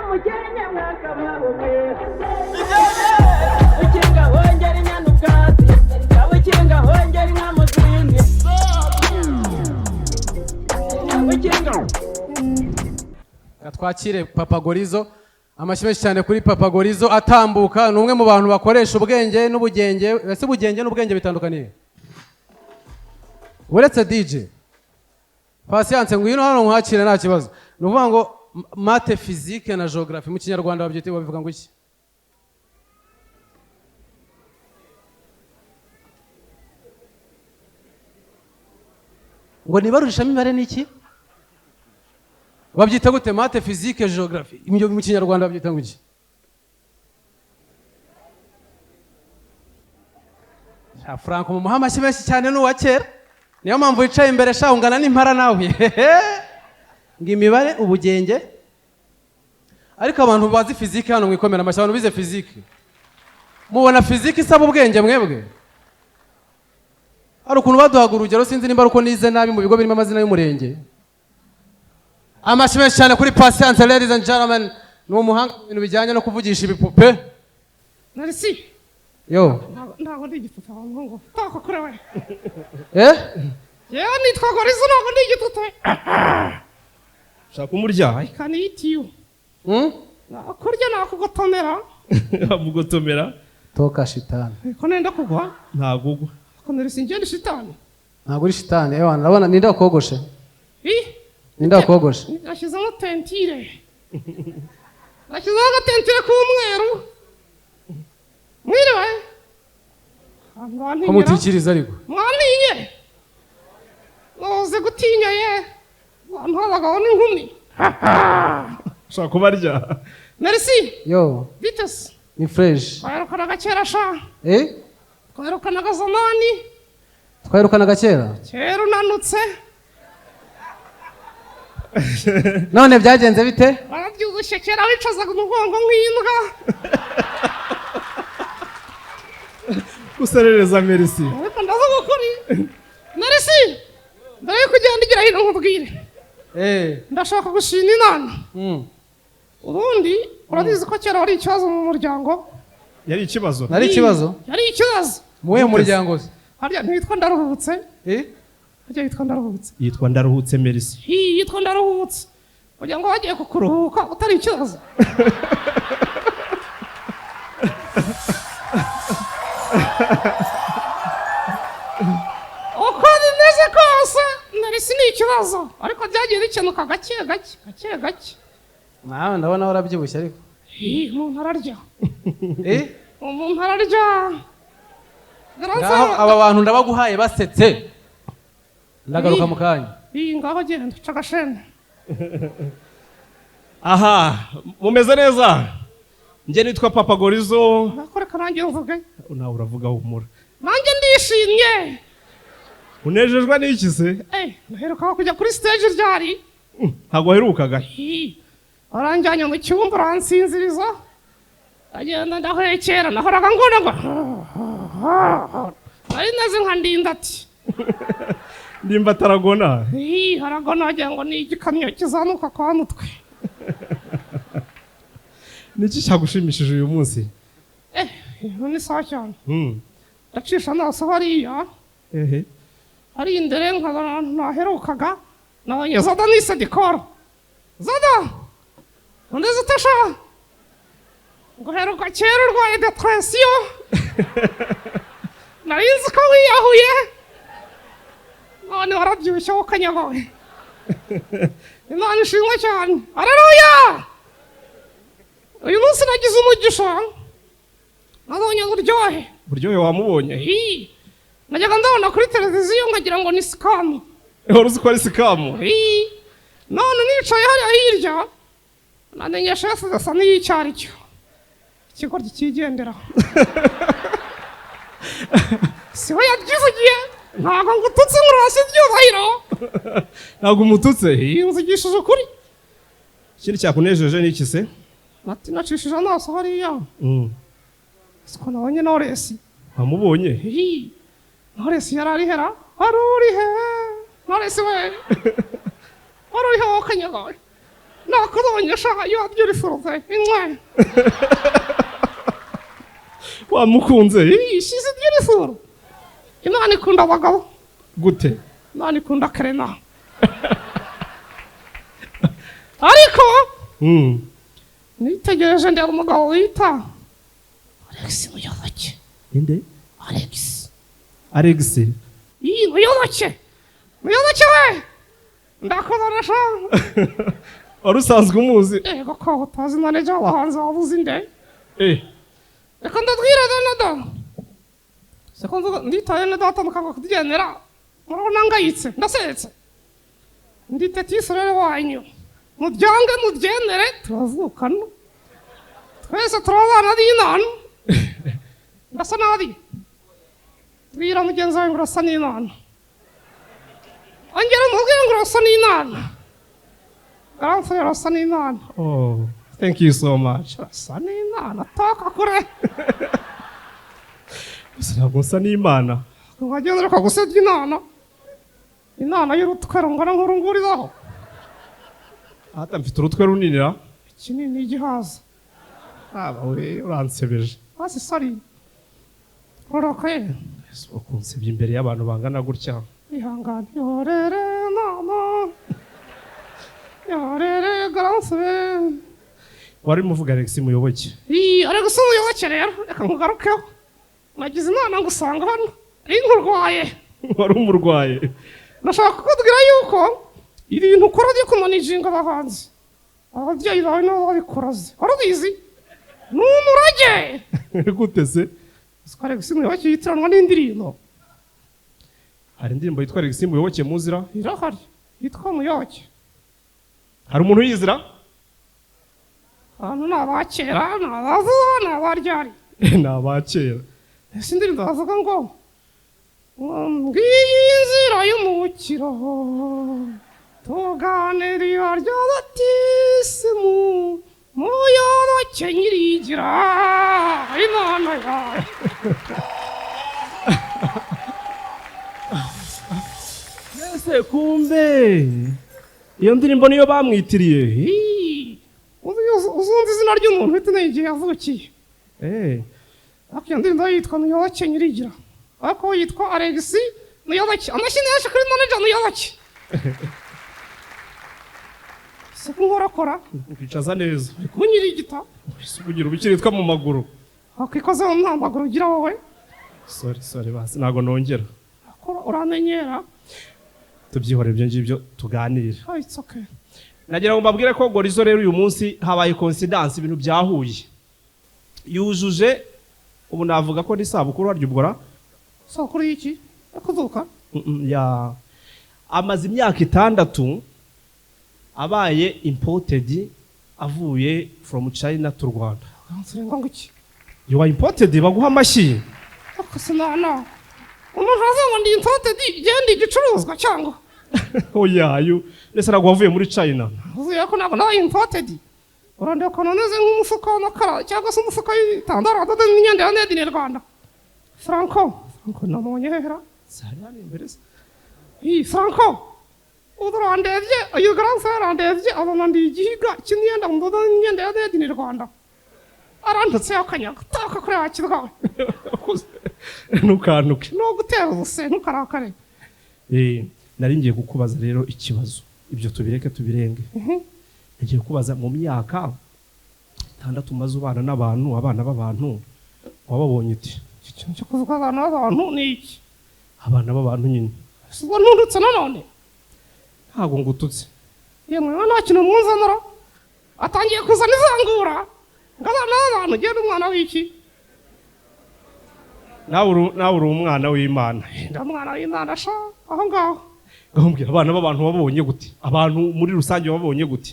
Umukenke mwakabaho mwe. Ukinga hongera inyana ubwatsi, ukinga hongera inka mu zindi. Ukinga Twakire Papa Gorizo. Amashyi menshi cyane kuri Papa Gorizo atambuka. Ni umwe mu bantu bakoresha ubwenge n'ubugenge. Ese ubugenge n'ubwenge bitandukaniye? Uretse DJ Patience, ngwino hano nkwakire, nta kibazo. Ni ukuvuga ngo math, physique na geography mu Kinyarwanda babyita, babivuga ngo iki? Ngo nibarurishamibare ni iki? Babyita gute? Math, physique, geography, ibyo mu Kinyarwanda babyita ngo iki? Sha Franco, mumuha amashyi menshi cyane, ni uwa kera, niyo mpamvu wicaye imbere. Sha, ungana n'impara nawe. Ngo imibare, ubugenge. Ariko abantu bazi physique hano mwikomera amashyi. Abantu bize physique, mubona physique isaba ubwenge mwebwe? Hari ukuntu baduhaga urugero, sinzi nimba ari uko nize nabi mu bigo birimo amazina y'umurenge. Amashyi menshi cyane kuri Patience, ladies and gentlemen, ni umuhanga mu bintu bijyanye no kuvugisha ibipupe. Narisi. Yo. Ntabwo ndi igituta wa muhungu, toka kure we. Eh. Yewe, nitwa Gorizo, ntabwo ndi igituta. Ushaka kumurya? I can eat you. Hmm? Nakurya, nakugotomera. Amugotomera. Toka shitani. Ko nenda kugwa. Ntabwo ugwa. Ko narisi ngenda shitani. Ntabwo uri shitani. Ewana, ndabona ninde wakogoshe? Ih. Ninde wakogoshe? Nashyizemo teinture, nashyizemo agateinture k'umweru. Mwiriwe. Ko mutikiriza ariko? Mwantinye, muzi gutinya ye, abantu b'abagabo n'inkumi. Ushaka kubarya. Merci. Yo. Bitesi? Ni fresh. Twaherukanaga kera sha. Eh. Twaherukanaga zamani. Twaherukanaga kera. Kera unanutse. None byagenze bite? Warabyibushye kera, wicazaga umugongo nk'imbwa. Guserereza Merci. Ariko ndavuga ukuri. Merci, mbere yuko ugenda ugira hino nkubwire. Eh. Ndashaka gushima Imana. Ubundi urabizi ko kera wari ikibazo mu muryango. Yari ikibazo? Nari ikibazo? Yari ikibazo. Mu wuhe muryango se? Harya ntiwitwa Ndaruhutse? Eh. Harya yitwa Ndaruhutse? Yitwa Ndaruhutse Merci. Hi, yitwa Ndaruhutse, kugira ngo bagiye kukuruhuka utari ikibazo. Uko bimeze kose, narisi ni ikibazo, ariko byagiye bikemuka gake gake gake gake. Nawe ndabona warabyibushye ariko. Hi, umuntu ararya. Eh. Umuntu ararya. Ngaho aba bantu ndabaguhaye basetse, ndagaruka mu kanya. Iyi, ngaho genda ca agashene. Aha mumeze neza? Njye nitwa Papa Gorizo. Nakoreka nanjye mvuge. Nawe uravuga, humura. Nanjye ndishimye. Unejejwe n'iki se? Eh, naheruka kujya kuri stage ryari? Ntabwo waherukaga. Hi, waranjyanye mu cyumba uransinziriza, agenda ndahwekera, nahoraga ngona ngo nari meze nka Ndindati. Nimba ataragona. Hi, haragona wagira ngo ni igikamyo kizamuka kwa mutwe. Niki cyagushimishije uyu munsi? Eh, ni sawa cyane. Ndacisha amaso hariya. Ehe. Hari imbere nkabona ahantu naherukaga, nabonye Zada nise dikoro Zada undeze utasha ngo heruka kera urwaye dépression, nari nzi ko wiyahuye, none warabyibushye wowe kanyabawe. Imana ishimwe cyane, aleluya. Uyu munsi nagize umugisha, nabonye Buryohe. Buryohe wamubonye? Hi, najyaga ndabona kuri televiziyo nkagira ngo ni scam. Wari uzi ko ari scam? Hi, none nicaye hariya hirya namenye shefu gasa n'icyo ari cyo, ikigoryi cyigendera. Si we yabyivugiye? Ntabwo ngututse, nkurasi ibyubahiro. Ntabwo umututse. Iyi nzigishije ukuri. Ikindi cyakunejeje ni iki se? Ati nacishije amaso hariya, siko nabonye Knowless. Wamubonye? Hi, Knowless yari ari hera? Wari uri he, Knowless we? Wari uri he wowe kanyaga we? Nakubonye sha, you are beautiful pe, imwe. Wamukunze? Iyi, she's beautiful. Imana ikunda abagabo. Gute? Imana ikunda kerena, ariko nitegereje ndeba umugabo wita Alex Muyoboke. Inde? Alex. Alex? Iyi, Muyoboke, Muyoboke we, ndakubona sha. Wari usanzwe umuzi? Ego ko utazi manager w'abahanzi, wabuze inde? Eh. Reka ndabwire bene da, siko mvuga nditaye ne data mukanga kutugendera, murabona ngayitse, ndasetse, ndi tetisirere wanyu, mubyange mubyemere, turavukana twese, turabana n'Imana. Ndasa nabi? Bwira mugenzi wawe ngo urasa n'Imana. Ongera umubwire ngo urasa n'Imana. Garamfure, urasa n'Imana. Oh, thank you so much. Urasa n'Imana, toka kure. Gusa ntabwo nsa n'Imana. Wagenda ureka gusebya Imana, Imana y'urutwe rungana nk'urungurizaho. Hata mfite urutwe runini ra? Kinini igihaza. Aba we, uransebeje. Hasi, sorry, urarakaye? Ese ukunsebya imbere y'abantu bangana gutya? Ihangane, yorere mama, yorere garansube. Wari muvuga Alex Muyoboke. Ii, ari gusa Umuyoboke rero, reka nkugarukeho. Nagize Imana ngusanga hano ari nkurwaye. Wari umurwaye? Ndashaka kukubwira yuko ibintu ukora byo kumanijinga abahanzi, ababyeyi bawe nabo babikuraze, wari ubizi, ni umurage. Gute se? Siko Alex Muyoboke yitiranwa n'indirimbo. Hari indirimbo yitwa Alex Muyoboke muzira? Irahari, yitwa Muyoboke. Hari umuntu uyizira? Abantu ni abakera, ni abavuba, ni abaryari? Ni abakera. Ese indirimbo bavuga ngo ngiyi inzira y'umukiro, tugane iriba rya batisimu, Muyoboke nyirigira Imana yawe. Ese kumbe iyo ndirimbo niyo bamwitiriye? Ii, uzumva izina ry'umuntu uhita umenya igihe yavukiye. Eh. Ariko iyo ndirimbo yitwa Muyoboke nyirigira, ariko we yitwa Alex Muyoboke. Amashyi menshi kuri manager Muyoboke. Si ko nkorakora? Ukicaza neza. Kunyirigita. Ese ugira ubikiritwa mu maguru? Wakwikoze mu ntambaguru ugira wowe. Sorry, sorry, basi ntabwo nongera. Akora uramenyera. Tubyihore ibyo ngibyo, tuganire. Oh, it's okay. Nagira ngo mbabwire ko Gorizo rero uyu munsi habaye coincidence, ibintu byahuye, yujuje, ubu navuga ko n'isabukuru harya ubwo ra? Sokuru y'iki? Yo kuvuka? Ya, amaze imyaka 6 abaye imported, avuye from China to Rwanda. Nsurenga ngo iki? You are imported, baguha amashyi. Sinana umuntu avuga ngo ndi imported, genda igicuruzwa cyangwa? Oya, you ndetse ntabwo wavuye muri China. Uvuye ko ntabwo nabaye imported. Urandeba ukuntu umeze nk'umufuka w'amakara cyangwa se umufuka w'ibitambaro wadoze n'imyenda ya made in Rwanda. Franco, Franco, namubonye hehera? Sari hano imbere se. Iyi Franco, ubu urandebye, uyu grand frère arandebye abona ndi igihiga cy'imyenda mudodo n'imyenda ya made in Rwanda, arandutse akanyaga toka kuri wakirwawe. Ntukantuke. No gutera ubuse, ntukarakare. Eh, nari ngiye kukubaza rero ikibazo, ibyo tubireke, tubirenge. Ngiye kubaza, mu myaka 6 umaze ubana n'abantu, abana b'abantu wababonye uti? Iki kintu cyo kuvuga abana b'abantu ni iki? Abana b'abantu nyine. Si ubwo ntundutse nanone? Ntabwo ngututse. Yemwe, nta kintu mwumvamura, atangiye kuzana ivangura ngo abana b'abantu, ugende umwana w'iki? Nawe uri umwana w'Imana. Ndi umwana w'Imana sha, aho ngaho. Ngambwira, abana b'abantu wabonye gute? Abantu muri rusange wabonye gute?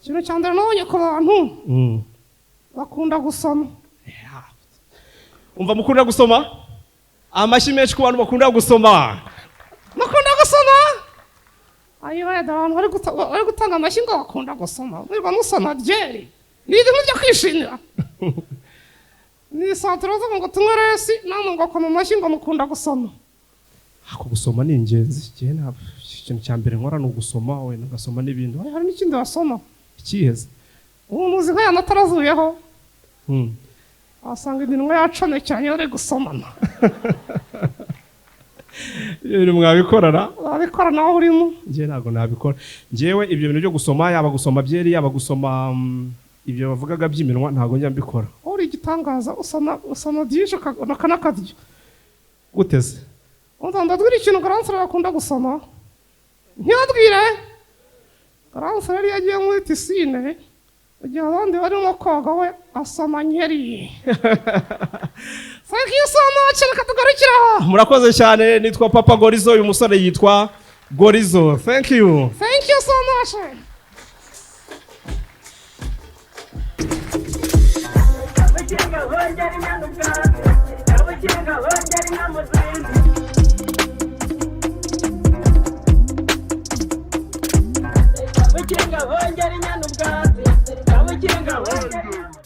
Ikintu cya mbere nabonye ku bantu, bakunda gusoma. Umva, mukunda gusoma? Amashyi menshi ku bantu bakunda gusoma. Mukunda gusoma? Ayiwe, dore abantu bari gutanga amashyi ngo bakunda gusoma. Mwirirwa musoma byeri, ni ibintu byo kwishimira, ni santiro bavuga ngo tunywe resi, namwe ngo koma amashyi ngo mukunda gusoma. Ako gusoma ni ingenzi. Njyewe ntabwo, ikintu cya mbere nkora ni ugusoma, wenda ugasoma n'ibindi. Oya, hari n'ikindi wasoma. Ikiheze? Umuntu uzi nk'aya atarazuyeho, wasanga iminwa yaconekeranye bari gusomana. Ibyo bintu mwabikorana? Wabikora nawe urimo. Njyewe ntabwo nabikora. Njyewe ibyo bintu byo gusoma, yaba gusoma byeri, yaba gusoma ibyo bavugaga by'iminwa, ntabwo njya mbikora. Uri igitangaza, usoma usoma byinshi ukabona n'akaryo. Guteze? Umva, ndabwira ikintu Garansara akunda gusoma. Ntiyabwire Garansara yari yagiye muri pisine, igihe abandi barimo koga we asoma nkeri. Thank you so much, reka tugarukire aho. Murakoze cyane. Nitwa Papa Gorizo, uyu musore yitwa Gorizo. Thank you. Thank you so much. Abakinga bongera inyana ubwatsi, abakinga bongera inka mu zindi. Abakinga bongera inyana ubwatsi, abakinga bongera inka mu